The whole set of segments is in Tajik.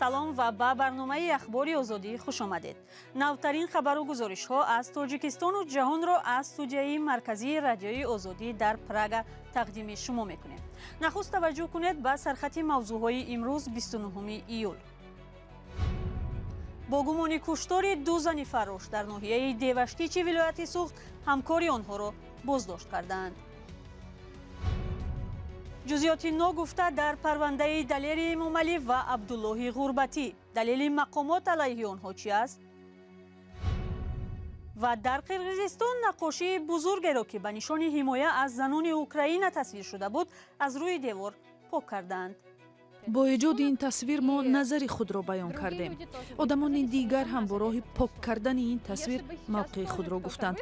Салом ва ба барномаи Ахбори Озодӣ хуш омадед. Навтарин хабару гузоришҳо аз Тоҷикистону ҷаҳонро аз студияи марказии Радиои Озодӣ дар Прага тақдими шумо мекунем. Нахуст таваҷҷӯҳ кунед ба сархати мавзӯъҳои имрӯз, 29 июл. Бо гумони куштори ду зани фаррош дар ноҳияи Деваштичи вилояти Суғд ҳамкори онҳоро боздошт кардаанд. Ҷузъиёти ногуфта дар парвандаи Далери Эмомалӣ ва Абдуллоҳи Ғурбатӣ. Далели мақомот алайҳи онҳо чи аст? Ва дар Қирғизистон наққошии бузургеро, ки ба нишони ҳимоя аз занони Украина тасвир шуда буд, аз рӯи девор пок кардаанд. Бо эҷоди ин тасвир мо назари худро баён кардем. Одамони дигар ҳам бо роҳи пок кардани ин тасвир мавқеи худро гуфтанд.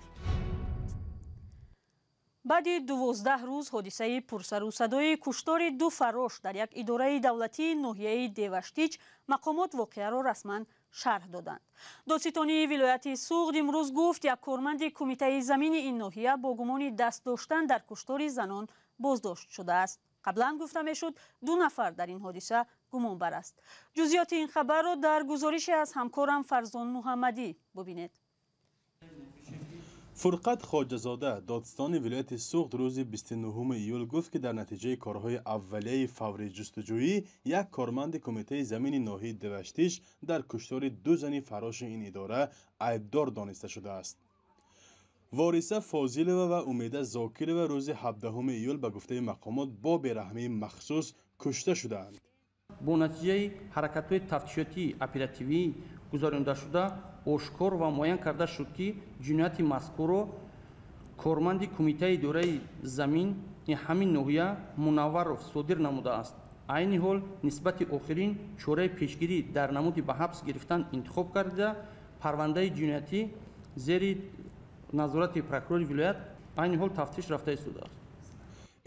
Баъди 12 рӯз ҳодисаи пурсару садои куштори ду фаррош дар як идораи давлатии ноҳияи Деваштич мақомот воқеаро расман шарҳ доданд. Додситонии вилояти Суғд имрӯз гуфт, як корманди кумитаи замини ин ноҳия бо гумони даст доштан дар куштори занон боздошт шудааст. Қаблан гуфта мешуд, ду нафар дар ин ҳодиса гумонбар аст. Ҷузъиёти ин хабарро дар гузорише аз ҳамкорам Фарзон Муҳаммадӣ бубинед. Фурқат Хоҷазода, додситони вилояти Суғд, рӯзи 29 июл гуфт, ки дар натиҷаи корҳои аввалияи фаврии ҷустуҷӯӣ як корманди кумитаи замини ноҳияи Деваштич дар куштори ду зани фарроши ин идора айбдор дониста шудааст. Вориса Фозилова ва Умеда Зокирова рӯзи 17 июл, ба гуфтаи мақомот, бо бераҳмии махсус кушта шудаанд. Бо натиҷаи ҳаракатҳои тафтишотии оперативӣ гузаронидашуда ошкор ва муайян карда шуд, ки ҷинояти мазкурро корманди кумитаи идораи замини ҳамин ноҳия Мунавваров содир намудааст. Айни ҳол нисбати охирин чораи пешгирӣ дар намуди ба ҳабс гирифтан интихоб гардида, парвандаи ҷиноятӣ зери назорати прокурори вилоят айни ҳол тафтиш рафта истодааст.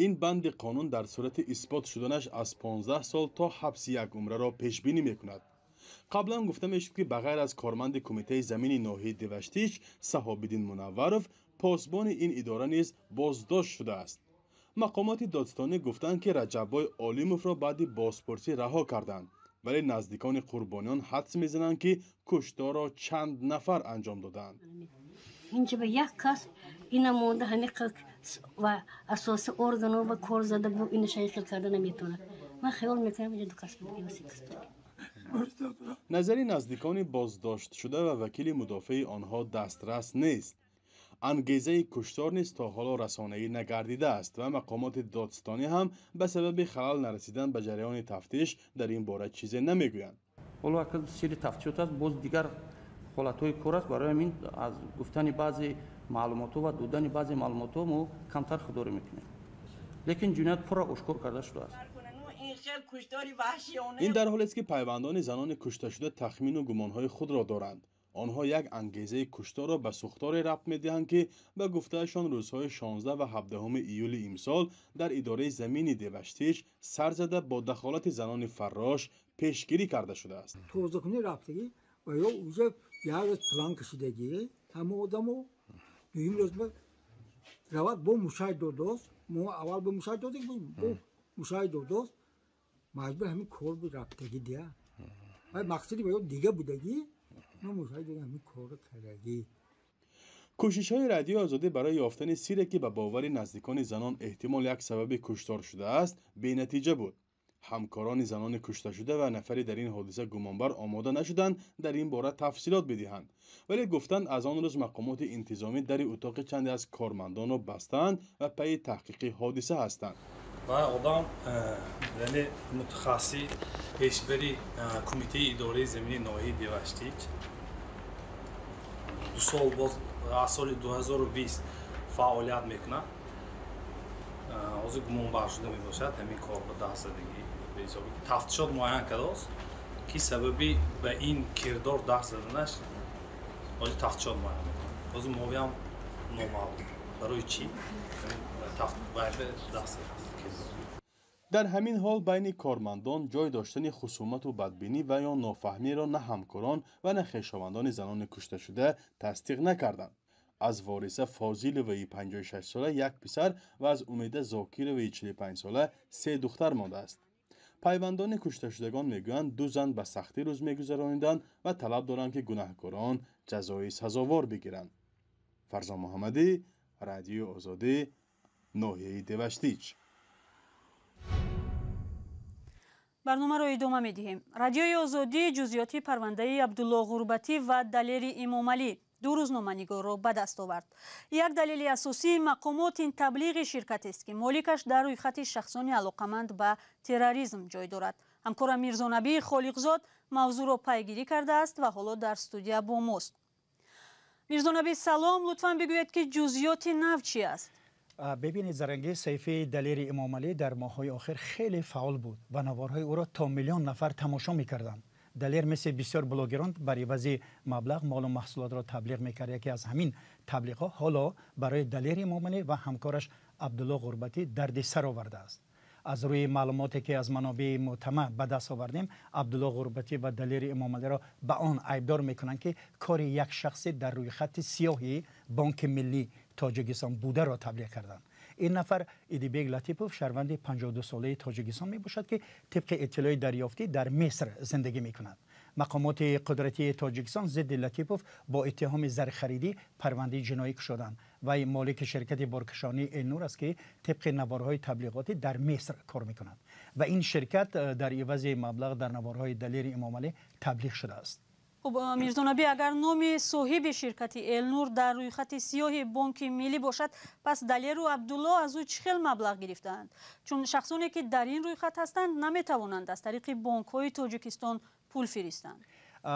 Ин банди қонун дар сурати исбот шуданаш аз 15 сол то ҳабси якумраро пешбинӣ мекунад. Қаблан гуфта мешуд, ки ба ғайр аз корманди кумитаи замини ноҳияи Деваштич Саҳобиддин Мунавваров, посбони ин идора низ боздошт шудааст. Мақомоти додситонӣ гуфтанд, ки Раҷаббой Олимовро баъди бозпурсӣ раҳо карданд, вале наздикони қурбониён ҳадс мезананд, ки кушторро чанд нафар анҷом додаанд. Инҷа ба як кас ина монда, ҳамин ва асоси органо ба кор зада бу ина шайхил карда наметавонад. Ман хаёл мекунам, инҷа ду кас буд ё се кас буд. Назари наздикони боздоштшуда ва вакили мудофеи онҳо дастрас нест. Ангезаи куштор низ то ҳоло расонаӣ нагардидааст ва мақомоти додситонӣ ҳам ба сабаби халал нарасидан ба ҷараёни тафтиш дар ин бора чизе намегӯянд. Ҳоло ака сири тафтишот аст, боз дигар ҳолатҳои кор аст. Барои ҳамин аз гуфтани баъзе маълумотҳо ва додани баъзе маълумотҳо мо камтар худдорӣ мекунем, лекин ҷиноят пурра ошкор карда шудааст. Ин дар ҳолест, ки пайвандони занони кушташуда тахмину гумонҳои худро доранд. Онҳо як ангезаи кушторро ба сӯхторе рабт медиҳанд, ки ба гуфтаашон рӯзҳои 16 ва 17 июли имсол дар идораи замини Деваштич сар зада, бо дахолати занони фаррош пешгирӣ карда шудааст. Тозакунӣ рафтагӣ ва ё уже як рӯз план кашидагӣ ҳама одамо, дуюм рӯз равад бо мушай додост. Мо аввал бо мушай додем, бо мушай додост, маҷбур ҳамин кор буд рафтагӣ дия. Мақсади ва ё дига будагӣ, мо мушай додем, ҳамин корро кардагӣ. Кӯшишҳои Радиои Озодӣ барои ёфтани сире, ки ба бовари наздикони занон эҳтимол як сабаби куштор шудааст, бенатиҷа буд. Ҳамкорони занони кушташуда ва нафари дар ин ҳодиса гумонбар омода нашуданд дар ин бора тафсилот бидиҳанд, вале гуфтанд, аз он рӯз мақомоти интизомӣ дари утоқи чанде аз кормандонро бастаанд ва пайи таҳқиқи ҳодиса ҳастанд. Ва одам, яъне мутахассиси пешбари кумитаи идораи замини ноҳияи Деваштич 2 сол боз, аз соли 2020 фаъолият мекунад, ҳозир гумонбар шуда мебошад ҳамин кор ба дастзадагӣ. Беҳисоби тафтишот муайян кардааст, ки сабаби ба ин кирдор даст заданаш ҳозир тафтишот муайян мекунад. Ҳозир мовиам номаълум, барои чӣ даст задааст. Дар ҳамин ҳол байни кормандон ҷой доштани хусумату бадбинӣ ва ё нофаҳмиро на ҳамкорон ва на хешовандони занони кушташуда тасдиқ накарданд. Аз Вориса Фозиловаи 56сола як писар ва аз Умеда Зокироваи 45сола се духтар мондааст. Пайвандони кушташудагон мегӯянд, ду зан ба сахтӣ рӯз мегузарониданд ва талаб доранд, ки гунаҳкорон ҷазои сазовор бигиранд. Фарзон Муҳаммадӣ, Радиои Озодӣ, ноҳияи Деваштич. Барномаро идома медиҳем. Радиои Озодӣ ҷузъиёти парвандаи Абдулло Ғурбатӣ ва Далери Имомалӣ, ду рӯзноманигорро ба даст овард. Як далели асосии мақомот ин таблиғи ширкатест, ки моликаш дар рӯйхати шахсони алоқаманд ба терроризм ҷой дорад. Ҳамкорам Мирзонабӣ Холиқзод мавзӯъро пайгирӣ кардааст ва ҳоло дар студия бо мост. Мирзонабӣ, салом. Лутфан бигӯед, ки ҷузъиёти нав чӣ аст? Бибинед, Зарангез, саҳифаи Далери Эмомалӣ дар моҳҳои охир хеле фаъол буд ва наворҳои ӯро то миллион нафар тамошо мекарданд. Далер мисли бисёр блогерон бар ивази маблағ молу маҳсулотро таблиғ мекард. Яке аз ҳамин таблиғҳо ҳоло барои Далери Эмомалӣ ва ҳамкораш Абдулло Ғурбатӣ дарди сар овардааст. Аз рӯи маълумоте ки аз манобеи мӯътамад ба даст овардем, Абдулло Ғурбатӣ ва Далери Эмомалиро ба он айбдор мекунанд, ки кори як шахсе дар рӯйхати сиёҳи Бонки Миллии Тоҷикистон бударо таблиғ карданд. Ин нафар Идибек Латипов, шаҳрванди 52-солаи Тоҷикистон мебошад, ки тибқи иттилои дарёфтӣ дар Миср зиндагӣ мекунад. Мақомоти қудратии Тоҷикистон зидди Латипов бо иттиҳоми зархаридӣ парвандаи ҷиноӣ кушоданд. Вай молики ширкати боркашонии Элнур аст, ки тибқи наворҳои таблиғотӣ дар Миср кор мекунад ва ин ширкат дар ивази маблағ дар наворҳои Далери Эмомалӣ таблиғ шудааст. Хуб, Мирзонабӣ, агар номи соҳиби ширкати Элнур дар рӯйхати сиёҳи Бонки Миллӣ бошад, пас Далеру Абдулло аз ӯ чӣ хел маблағ гирифтаанд? Чун шахсоне ки дар ин рӯйхат ҳастанд, наметавонанд аз тариқи бонкҳои Тоҷикистон пул фиристанд.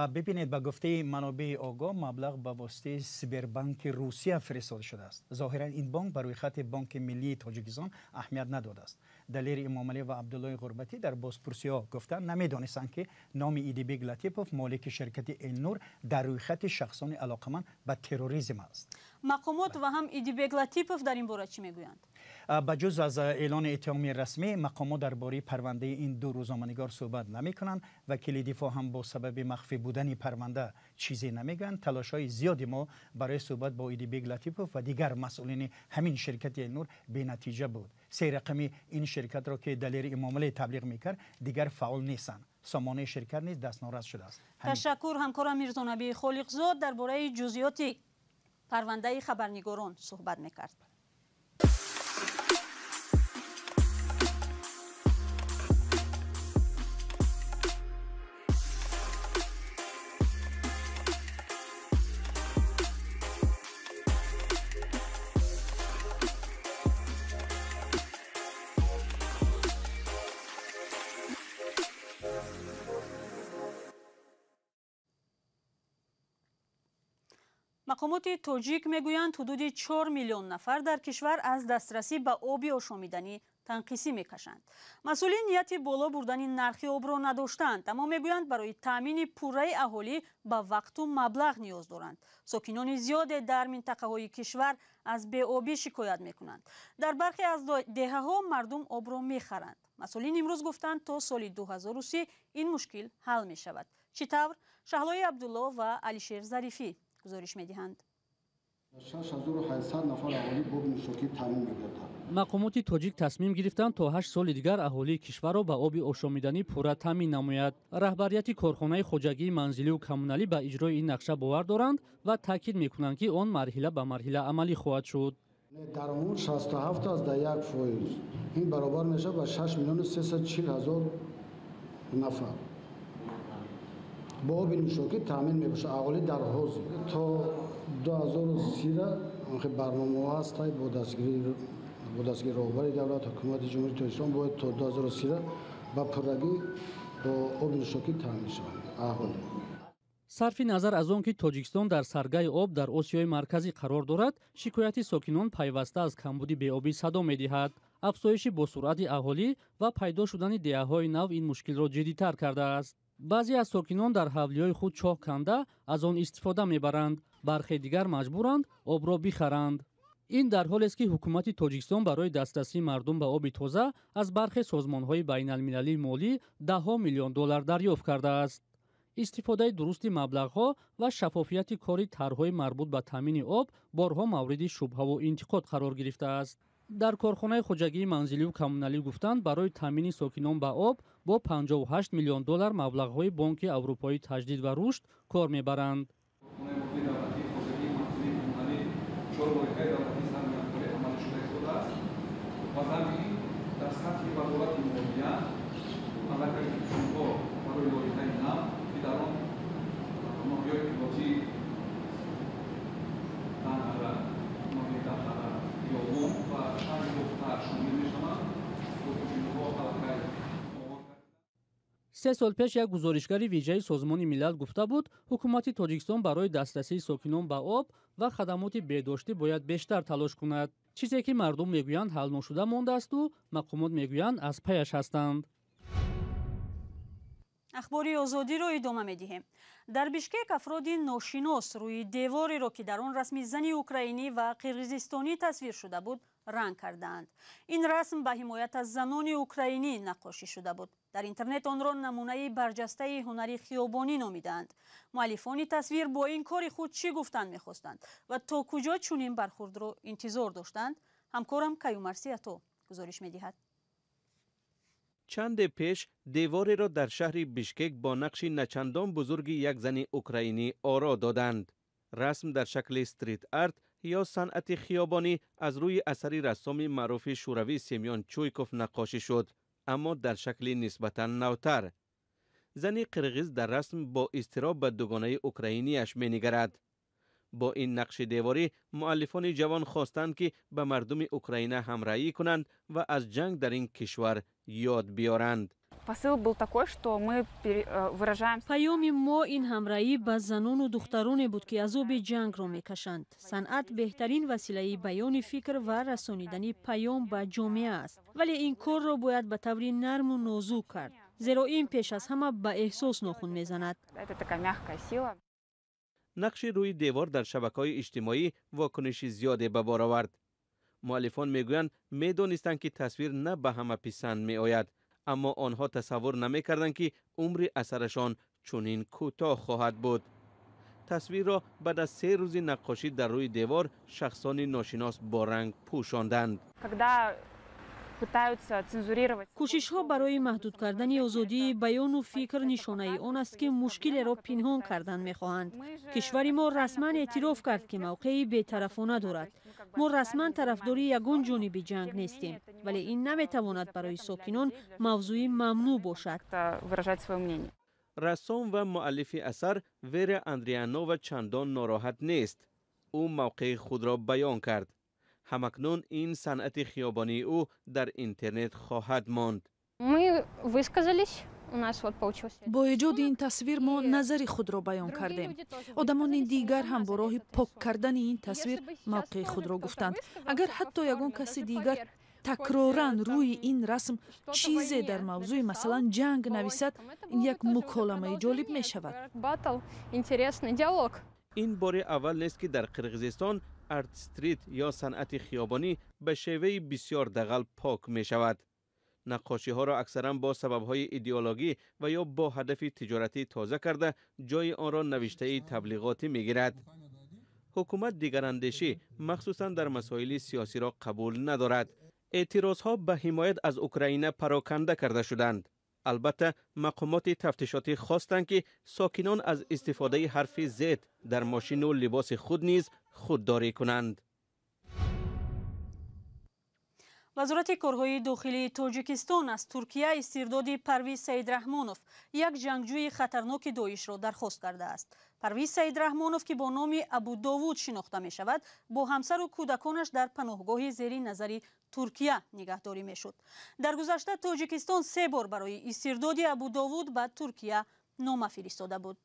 Бибинед, ба гуфтаи манобеи огоҳ, маблағ ба воситаи Сбербанки Русия фиристода шудааст. Зоҳиран ин бонк ба рӯйхати Бонки Миллии Тоҷикистон аҳамият надодааст. Далери Эмомалӣ ва Абдуллои Ғурбатӣ дар бозпурсиҳо гуфтанд, намедонистанд, ки номи Идибек Латипов, молики ширкати Элнур, дар рӯйхати шахсони алоқаманд ба терроризм аст. Мақомот ва ҳам Идибек Латипов дар ин бора чӣ мегӯянд? Ба ҷуз аз эълони иттиҳоми расмӣ, мақомот дар бораи парвандаи ин ду рӯзноманигор суҳбат намекунанд. Вакили дифоъ ҳам бо сабаби махфӣ будани парванда чизе намегӯянд. Талошҳои зиёди мо барои суҳбат бо Идибек Латипов ва дигар масъулини ҳамин ширкати Элнур бенатиҷа буд. Се рақами ин ширкатро, ки Далери Эмомалӣ таблиғ мекард, дигар фаъол нестанд. Сомонаи ширкат низ дастнорас шудааст. Ташаккур. Ҳамкорам Мирзонабӣ Холиқзод дар бораи ҷузъиёти парвандаи хабарнигорон суҳбат мекард. Мақомоти тоҷик мегӯянд, ҳудуди 4 миллион нафар дар кишвар аз дастрасӣ ба оби ошомиданӣ танқисӣ мекашанд. Масъулин нияти боло бурдани нархи обро надоштанд, аммо мегӯянд, барои таъмини пурраи аҳолӣ ба вақту маблағ ниёз доранд. Сокинони зиёде дар минтақаҳои кишвар аз беобӣ шикоят мекунанд. Дар бархе аз деҳаҳо мардум обро мехаранд. Масъулин имрӯз гуфтанд, то соли 2030 ин мушкил ҳал мешавад. Чӣ тавр? Шаҳлои Абдулло ва Алишер Зарифӣ гузориш медиҳанд. 6800 нафар аҳолӣ бо оби нӯшокӣ таъмин мегардад. Мақомоти тоҷик тасмим гирифтанд, то 8 соли дигар аҳолии кишварро ба оби ошомиданӣ пурра таъмин намояд. Раҳбарияти корхонаи хоҷагии манзилию коммуналӣ ба иҷрои ин нақша бовар доранд ва таъкид мекунанд, ки он марҳила ба марҳила амалӣ хоҳад шуд. Дар умум 67,1%, ин баробар мешавад ба 6 миллиону 340 ҳазор нафар бо оби нӯшокӣ таъмин мебошад аҳолӣ. Дар ҳозир то 2030 барномаҳо ҳастай, бо дастгири роҳбари давлат, ҳукумати Ҷумҳурии Тоҷикистон бояд то 2030 ба пуррагӣ бо оби нӯшокӣ таъмин шаванд аҳолӣ. Сарфи назар аз он ки Тоҷикистон дар саргаи об дар Осиёи Марказӣ қарор дорад, шикояти сокинон пайваста аз камбуди беобӣ садо медиҳад. Афзоиши босуръати аҳолӣ ва пайдо шудани деҳаҳои нав ин мушкилро ҷиддитар кардааст. Баъзе аз сокинон дар ҳавлиҳои худ чоҳ канда, аз он истифода мебаранд, бархе дигар маҷбуранд обро бихаранд. Ин дар ҳолест, ки ҳукумати Тоҷикистон барои дастрасии мардум ба оби тоза аз бархе созмонҳои байналмилалии молӣ даҳҳо миллион доллар дарёфт кардааст. Истифодаи дурусти маблағҳо ва шаффофияти кори тарҳҳои марбут ба таъмини об борҳо мавриди шубҳаву интиқод қарор гирифтааст. Дар корхонаи хоҷагии манзилию коммуналӣ гуфтанд, барои таъмини сокинон ба об бо 58 миллион доллар маблағҳои Бонки Аврупоии таҷдид ва рушд кор мебаранд. Се сол пеш як гузоришгари вижаи Созмони Милал гуфта буд, ҳукумати Тоҷикистон барои дастрасии сокинон ба об ва хадамоти беҳдоштӣ бояд бештар талош кунад. Чизе ки мардум мегӯянд ҳал ношуда мондаасту мақомот мегӯянд аз паяш ҳастанд. Ахбори Озодиро идома медиҳем. Дар Бишкек афроди ношинос рӯи девореро, ки дар он расми зани украинӣ ва қирғизистонӣ тасвир шуда буд, ранг кардаанд. Ин расм ба ҳимоят аз занони украинӣ наққошӣ шуда буд. Дар интернет онро намунаи барҷастаи ҳунари хиёбонӣ номидаанд. Муаллифони тасвир бо ин кори худ чӣ гуфтан мехостанд ва то куҷо чунин бархурдро интизор доштанд? Ҳамкорам Каюмарси Ато гузориш медиҳад. Чанде пеш деворро дар шаҳри Бишкек бо нақши начандон бузурги як зани украинӣ оро доданд. Расм дар шакли стрит-арт ё санъати хиёбонӣ аз рӯи асари рассоми маъруфи шӯравӣ Семён Чуйков наққошӣ шуд, аммо дар шакли нисбатан навтар. Зани қирғиз дар расм бо изтироб ба дугонаи украинияш менигарад. Бо ин нақши деворӣ муаллифони ҷавон хостанд, ки ба мардуми Украина ҳамраҳӣ кунанд ва аз ҷанг дар ин кишвар ёд биёранд. Посыл был такой, что мы выражаем. Паёми мо ин ҳамраҳӣ ба занону духтароне буд, ки азоби ҷангро мекашанд. Санъат беҳтарин василаи баёни фикр ва расонидани паём ба ҷомеа аст, вале ин корро бояд ба таври нарму нозук кард, зеро ин пеш аз ҳама ба эҳсос нохун мезанад. Это такая мягкая сила. Нақши рӯи девор дар шабакаҳои иҷтимоӣ вокуниши зиёде ба бор овард. Муаллифон мегӯянд, медонистанд, ки тасвир на ба ҳама писанд меояд, аммо онҳо тасаввур намекарданд, ки умри асарашон чунин кӯтоҳ хоҳад буд. Тасвирро баъд аз 3 рӯзи наққошӣ дар рӯи девор шахсони ношинос бо ранг пӯшонданд. Когда пытаются цензурировать. Кӯшишҳо барои маҳдуд кардани озодии баёну фикр нишонаи он аст, ки мушкилеро пинҳон кардан мехоҳанд. Кишвари мо расман эътироф кард, ки мавқеи бетарафона дорад. Мо расман тарафдори ягон ҷониби ҷанг нестем, вале ин наметавонад барои сокинон мавзӯи мамнӯъ бошад. Выражать свое мнение. Рассом ва муаллифи асар Вера Андрианова чандон нороҳат нест. Ӯ мавқеи худро баён кард. Ҳамакнун ин санъати хиёбонии ӯ дар интернет хоҳад монд. Мы высказались, у нас вот получился. Бо эҷоди ин тасвир мо назари худро баён кардем. Одамони дигар ҳам бо роҳи пок кардани ин тасвир мавқеи худро гуфтанд. Агар ҳатто ягон каси дигар такроран рӯи ин расм чизе дар мавзӯи, масалан, ҷанг нависад, як муколамаи ҷолиб мешавад. Батл, интересный диалог. Ин бори аввал нест, ки дар Қирғизистон арт-стрит ё санъати хиёбонӣ ба шеваи бисёр дағал пок мешавад. Наққошиҳоро аксаран бо сабабҳои идеологӣ ва ё бо ҳадафи тиҷоратӣ тоза карда, ҷои онро навиштаи таблиғотӣ мегирад. Ҳукумат дигарандешӣ, махсусан дар масоили сиёсиро қабул надорад. Эътирозҳо ба ҳимоят аз Украина пароканда карда шуданд. Албатта, мақомоти тафтишотӣ хостанд, ки сокинон аз истифодаи ҳарфи Z дар мошину либоси худ низ худдорӣ кунанд. Вазорати корҳои дохилии Тоҷикистон аз Туркия истирдоди Парвиз Саидраҳмонов, як ҷангҷӯи хатарноки Доишро дархост кардааст. Парвиз Саидраҳмонов, ки бо номи Абудовуд шинохта мешавад, бо ҳамсару кӯдаконаш дар паноҳгоҳи зери назари Туркия нигаҳдорӣ мешуд. Дар гузашта Тоҷикистон 3 бор барои истирдоди Абудовуд ба Туркия нома фиристода буд.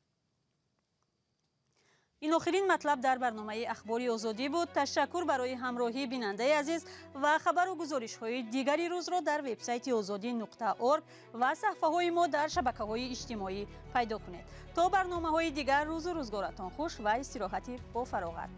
Ин охирин матлаб дар барномаи Ахбори Озодӣ буд. Ташаккур барои ҳамроҳии бинандаи азиз ва хабару гузоришҳои дигари рӯзро дар вебсайти озодӣ.орг ва саҳифаҳои мо дар шабакаҳои иҷтимоӣ пайдо кунед. То барномаҳои дигар рӯзу рӯзгоратон хуш ва истироҳати бофароғат.